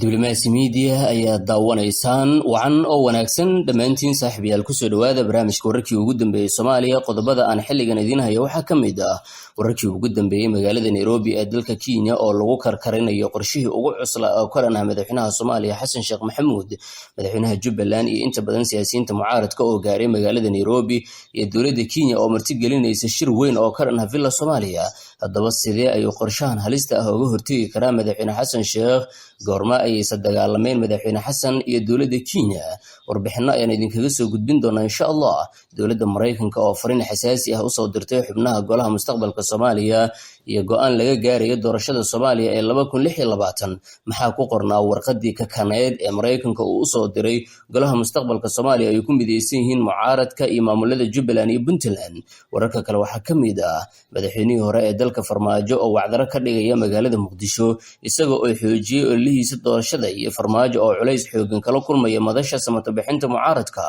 Diblomaasi Media ayaa daawanaysaan. Wacan oo wanaagsan dhammaantiin, saaxiibayaal. Kusoo dhawaada barnaamijka wararkii ugu dambeeyey Soomaaliya. Qodobada aan xilligan idiin hayo waxaa ka mid ah wararkii ugu dambeeyey magaalada Nairobi ee dalka Kenya oo lagu karkarinayo qorshihii ugu cuslaa oo ka dhan ah madaxweynaha Soomaaliya Xasan Sheekh Maxamuud, madaxweynaha Jubbaland iyo inta badan siyaasiyiinta mucaaradka oo gaaray magaalada Nairobi, iyo dowladda Kenya oo martigelinaysa shir weyn oo ka dhan ah Villa Soomaaliya. Haddaba, sidee ayuu qorshahan halista ah uga hortegi karaa madaxweyne Xasan Sheekh? Goorma ayayse dagaalameen madaxweyne Xasan iyo dowladda Kenya? Warbixino ayaan idinkaga soo gudbin doonaa, insha Allah. Dowladda Maraykanka oo fariin xasaasi ah usoo dirtay xubnaha Golaha Mustaqbalka Soomaaliya iyo go-aan laga gaarayo doorashada Soomaaliya ee 2026. Maxaa ku qornaa warqadii kakaneed ee Maraykanka uu usoo diray Golaha Mustaqbalka Soomaaliya ay ku mideysan yihiin mucaaradka iyo maamulada Jubbaland iyo Puntland? Wararka kale waxaa ka mid ah madaxweynihii hore ee dalka Farmaajo oo wacdaro ka dhigaya magaalada Muqdisho, isaga oo xoojiyey ololihiisa doorashada, iyo Farmaajo oo culays xoogan kala kulmaya Madasha Samata Bixinta Mucaaradka,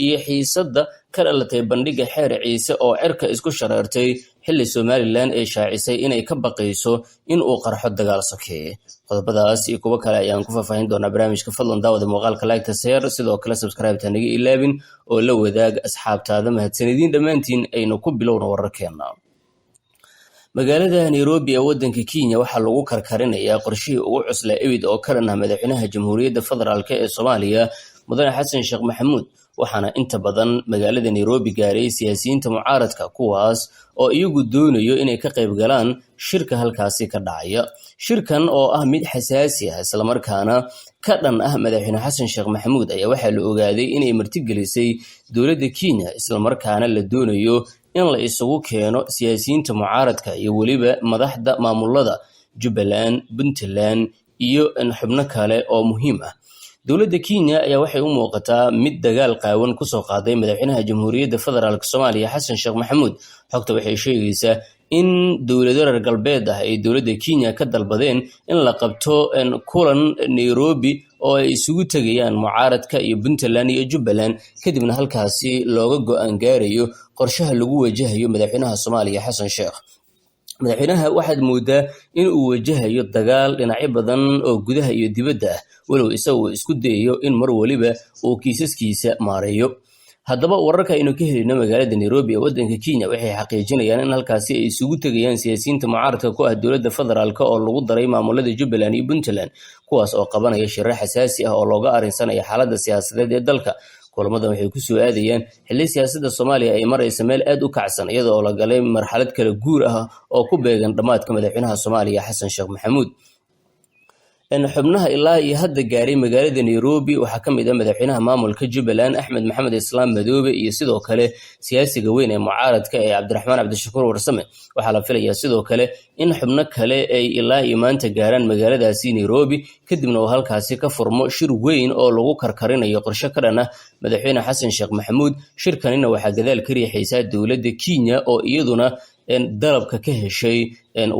iyo xiisadda ka dhalatay bandhigga Xeer Ciise oo cirka isku shareertay xilli Somaliland ay shaacisay inay ka baqayso in uu qarxo dagaal sokeeye. Qodobadaas iyo kuwo kale ayaan ku faahfaahin doonaa barnaamijka. Fadlan daawada muuqaalka, like-ta saar, sidoo kale subscribe-ta naga ilaabin oo la wadaag asxaabtaada. Mahadsanidin dhammaantiin. Aynu ku bilowna wararkeena. Magaalada Nairobi ee wadanka Kenya waxaa lagu karkarinayaa qorshihii ugu cuslaa ebid oo ka dhan ah madaxweynaha Jamhuuriyadda Federaalk ee Soomaaliya, Mudane Xasan Sheekh Maxamuud, waxaana inta badan magaalada Nairobi gaaray siyaasiyiinta mucaaradka, kuwaas oo iyagu doonayo inay ka qayb galaan shirka halkaasi ka dhacaya. Shirkan oo ah mid xasaasi ah islamarkaana ka dhan ah madaxweyne Xasan Sheekh Maxamuud ayaa waxaa la ogaaday inay martigelisay dowladda Kenya, islamarkaana la doonayo in la isugu keeno siyaasiyiinta mucaaradka iyo weliba madaxda maamulada Jubbaland, Puntland iyo xubno kale oo muhiim ah. Dowladda Kenya ayaa waxay u muuqataa mid dagaal qaawan kusoo qaaday madaxweynaha Jamhuuriyadda Federaalk Soomaaliya Xasan Sheekh Maxamuud. Xogta waxay sheegaysaa in dowlado reer galbeed ah ay dowladda Kenya ka dalbadeen in la qabto kulan Nairobi oo ay isugu tegayaan mucaaradka iyo Puntland iyo Jubbaland, kadibna halkaasi looga go-aan gaarayo qorshaha lagu wajahayo madaxweynaha Soomaaliya Xasan Sheekh. Madaxweynaha waxaad moodaa in uu wajahayo dagaal dhinacyo badan oo gudaha iyo dibadda ah, walow isaga uu isku dayayo in mar waliba uu kiisaskiisa maareeyo. Haddaba, wararka aynu ka helino magaalada Nairobi ee wadanka Kenya waxay xaqiijinayaan in halkaasi ay isugu tegayaan siyaasiyiinta mucaaradka ku ah dowladda federaalk oo lagu daray maamulada Jubbaland iyo Puntland, kuwaas oo qabanaya shirar xasaasi ah oo looga arrinsanaya xaaladda siyaasadeed ee dalka. Kulamadan waxay kusoo aadayaan xilli siyaasadda Soomaaliya ay maraysa meel aad u kacsan, iyada oo la galay marxalad kala guur ah oo ku beegan dhammaadka madaxweynaha Soomaaliya Xasan Sheekh Maxamuud. Xubnaha ilaa iyo hadda gaaray magaalada Nairobi waxaa ka mid ah madaxweynaha maamulka Jubbaland Axmed Maxamed Islaam Madoobe iyo sidoo kale siyaasiga weyn ee mucaaradka ee Cabdiraxmaan Cabdishakuur Warsame. Waxaa la filayaa sidoo kale in xubno kale ay ilaa iyo maanta gaaraan magaaladaasi Nairobi, kadibna uu halkaasi ka furmo shir weyn oo lagu karkarinayo qorshe ka dhan ah madaxweyne Xasan Sheekh Maxamuud. Shirkanina waxaa gadaal ka riixaysaa dowladda Kenya oo iyaduna dalabka ka heshay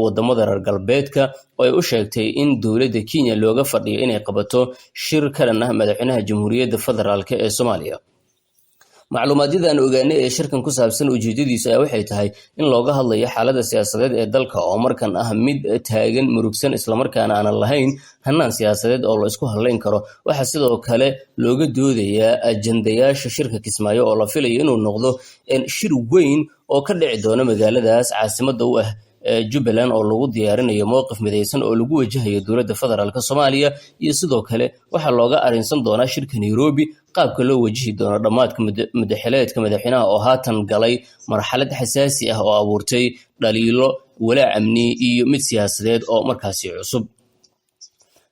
wadamada reer galbeedka oo ay u sheegtay in dowladda Kenya looga fadhiyo inay qabato shir ka dhan ah madaxweynaha Jamhuuriyadda Federaalk ee Soomaaliya. Macluumaadyada aan ogaanay ee shirkan ku saabsan ujeedadiisu ayaa waxay tahay in looga hadlayo xaaladda siyaasadeed ee dalka oo markan ah mid taagan, murugsan, islamarkaana aanan lahayn hanaan siyaasadeed oo la isku hadlayn karo. Waxaa sidoo kale looga doodayaa ajandayaasha shirka Kismaayo oo la filayo inuu noqdo shir weyn oo ka dhici doona magaaladaas caasimadda u ah Jubbaland, oo lagu diyaarinayo mowqif midaysan oo lagu wajahayo dowladda federaalk Soomaaliya. Iyo sidoo kale waxaa looga arrinsan doonaa shirka Nairobi qaabka loo wajihi doono dhammaadka mudaxileedka madaxweynaha oo haatan galay marxalad xasaasi ah oo abuurtay dhaliilo, walaac amni iyo mid siyaasadeed oo markaasi cusub.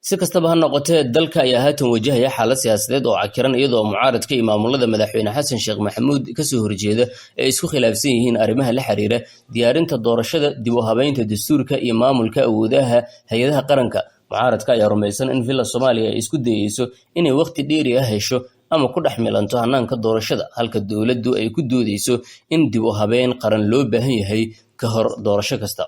Si kastaba ha noqotee, dalka ayaa haatan wajahaya xaalad siyaasadeed oo cakiran, iyadoo mucaaradka iyo maamulada madaxweyne Xasan Sheekh Maxamuud kasoo horjeeda ay isku khilaafsan yihiin arrimaha la xiriira diyaarinta doorashada, dib u habeynta dastuurka iyo maamulka awoodaha hay-adaha qaranka. Mucaaradka ayaa rumaysan in Villa Soomaaliya ay isku dayeyso inay waqti dheeri ah hesho ama ku dhex milanto hanaanka doorashada, halka dowladdu ay ku doodeyso in dib u habeyn qaran loo baahan yahay ka hor doorasho kasta.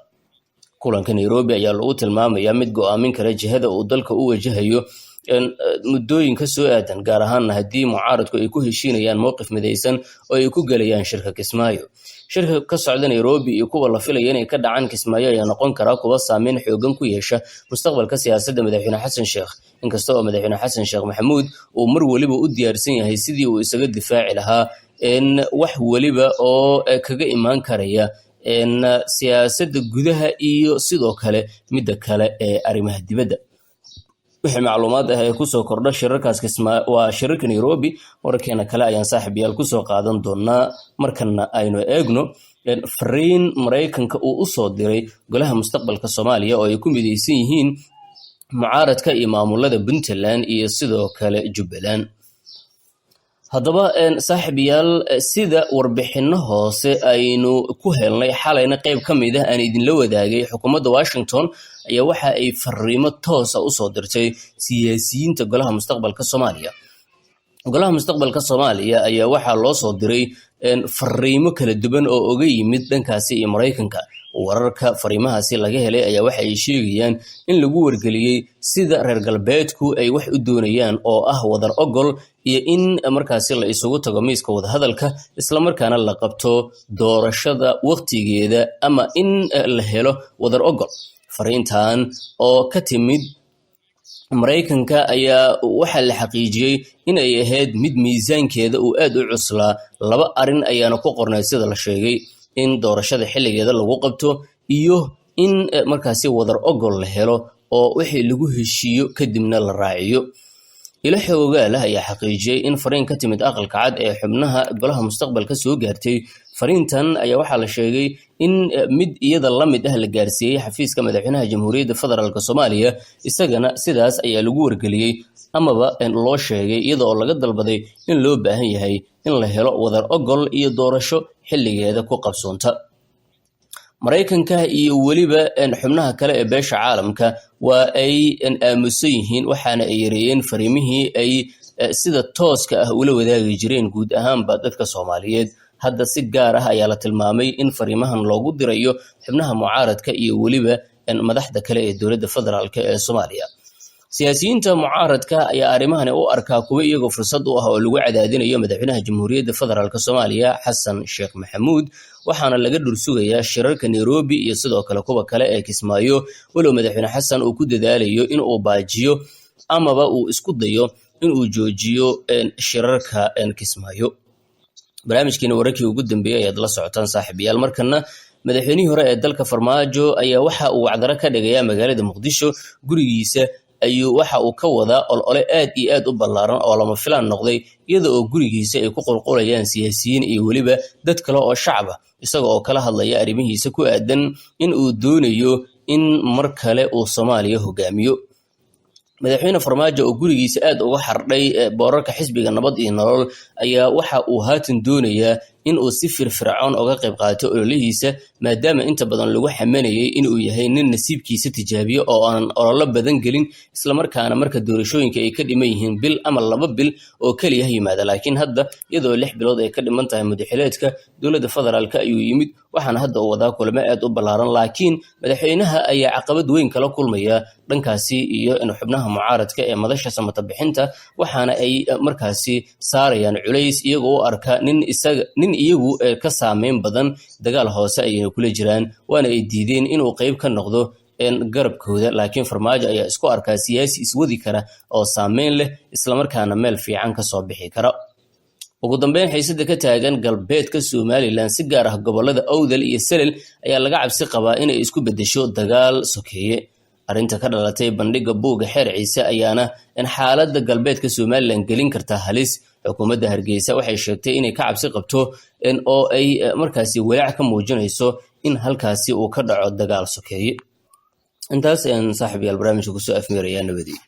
Kulanka Nairobi ayaa lagu tilmaamayaa mid go'aamin kara jihada uu dalka u wajahayo. Muddooyinka soo aadan, gaar ahaanna haddii mucaaradku ay ku heshiinayaan mowqif midaysan oo ay ku gelayaan shirka Kismaayo. Shirka ka socda Nairobi iyo kuwa la filaya inay ka dhacaan Kismaayo ayaa noqon karaa kuwa saameyn xoogan ku yeesha mustaqbalka siyaasadda Madaxweyne Xasan Sheekh, inkasta oo Madaxweyne Xasan Sheekh Maxamuud uu mar weliba u diyaarsan yahay sidii uu isaga difaaci lahaa wax weliba oo kaga imaan karaya siyaasadda gudaha iyo sidoo kale midda kale ee arrimaha dibadda. Wixii macluumaad ah ee kusoo kordha shirarkaas waa shirarka Nairobi, wararkeena kale ayaan saaxiibayaal kusoo qaadan doonaa. Markana aynu eegno fariin Maraykanka uu u soo diray Golaha Mustaqbalka Soomaaliya oo ay ku midaysan yihiin mucaaradka iyo maamulada Puntland iyo sidoo kale Jubbaland. Haddaba saaxiibayaal, sida warbixinno hoose aynu ku helnay, xalayna qayb ka mid ah aan idinla wadaagay, xukuumadda Washington ayaa waxa ay fariimo toosa usoo dirtay siyaasiyiinta Golaha Mustaqbalka Soomaaliya. Golaha Mustaqbalka Soomaaliya ayaa waxaa loo soo diray fariimo kala duwan oo uga yimid dhankaasi iyo Maraykanka. Wararka fariimahaasi laga helay ayaa waxa ay sheegayaan in lagu wargeliyey sida reer galbeedku ay wax u doonayaan, oo ah wadar ogol iyo in markaasi la isugu tago miiska wadahadalka, islamarkaana la qabto doorashada waqtigeeda, ama in la helo wadar ogol. Fariintan oo ka timid Maraykanka ayaa waxaa la xaqiijiyey in ay ahayd mid miisaankeeda uu aad u cuslaa. Laba arrin ayaana ku qornayd, sida la sheegay: in doorashada xilligeeda lagu qabto iyo in markaasi wadar ogol la helo oo wixii lagu heshiiyo kadibna la raaciyo. Ilo xoogaal ah ayaa xaqiijiyey in fariin ka timid Aqalka Cad ee xubnaha Golaha Mustaqbalka soo gaartay. Fariintan ayaa waxaa la sheegay in mid iyada la mid ah la gaarsiiyey xafiiska Madaxweynaha Jamhuuriyadda Federaalka Soomaaliya. Isagana sidaas ayaa lagu wargeliyey amaba loo sheegay, iyada oo laga dalbaday in loo baahan yahay in la helo wadar ogol iyo doorasho xilligeeda ku qabsoonta. Maraykanka iyo weliba xubnaha kale ee beesha caalamka waa ay aamusan yihiin, waxaana ay yareeyeen fariimihii ay sida tooska ah ula wadaagi jireen guud ahaanba dadka Soomaaliyeed. Hadda si gaar ah ayaa la tilmaamay in fariimahan loogu dirayo xubnaha mucaaradka iyo weliba madaxda kale ee dowladda federaalka ee Soomaaliya. Siyaasiyiinta mucaaradka ayaa arrimahani u arkaa kuwo iyagoo fursad u ah oo lagu cadaadinayo Madaxweynaha Jamhuuriyadda Federaalka Soomaaliya Xasan Sheekh Maxamuud, waxaana laga dhursugayaa shirarka Nairobi iyo sidoo kale kuwa kale ee Kismaayo, walow Madaxweyne Xasan uu ku dadaalayo in uu baajiyo amaba uu isku dayo inuu joojiyo shirarka Kismaayo. Barnaamijkeena wararkii ugu dambeeyey ayaad la socotaan, saaxiibayaal. Markana madaxweynihii hore ee dalka Farmaajo ayaa waxa uu wacdaro ka dhigayaa magaalada Muqdisho. Gurigiisa ayuu waxa uu ka wadaa olole aad iyo aad u ballaaran oo lama filaan noqday, iyada oo gurigiisa ay ku qulqulayaan siyaasiyiin iyo weliba dad kale oo shacab ah, isaga oo kala hadlaya arrimihiisa ku aadan in uu doonayo in mar kale uu Soomaaliya hogaamiyo. Madaxweyne Farmaajo oo gurigiisa aad uga xardhay boorarka xisbiga Nabad iyo Nolol ayaa waxa uu haatan doonayaa in uu si firfircoon uga qayb qaato ololihiisa, maadaama inta badan lagu xamanayay inuu yahay nin nasiibkiisa tijaabiyo oo aanan ololo badan gelin, islamarkaana marka doorashooyinka ay ka dhiman yihiin bil ama 2 bil oo keliya yimaada. Laakiin hadda, iyadoo 6 bilood ay ka dhiman tahay mudaxileedka dowladda federaalka, ayuu yimid, waxaana hadda uu wadaa kulamo aad u ballaaran. Laakiin madaxweynaha ayaa caqabad weyn kala kulmaya dhankaasi iyo xubnaha mucaaradka ee Madasha Samata Bixinta, waxaana ay markaasi saarayaan culays, iyagoo u arka nin isaga nin iyagu ka saameyn badan. Dagaal hoose ayayna kula jiraan, waana ay diideen inuu qayb ka noqdo garabkooda. Laakiin Farmaajo ayaa isku arkaa siyaasi iswadi kara oo saameyn leh, islamarkaana meel fiican ka soo bixi kara. Ugu dambeyn, xiisada ka taagan galbeedka Somaliland, si gaar ah gobolada Awdal iyo Selel, ayaa laga cabsi qabaa inay isku beddesho dagaal sokeeye. Arrinta ka dhalatay bandhigga buugga Xeer Ciise ayaana in xaaladda galbeedka Somaliland gelin karta halis. Xukuumadda Hargeysa waxay sheegtay inay ka cabsi qabto oo ay markaasi walaac ka muujinayso in halkaasi uu ka dhaco dagaal sokeeye. Intaas ayaan saaxiibayaal barnaamijka kusoo afmeerayaa. Nabadii.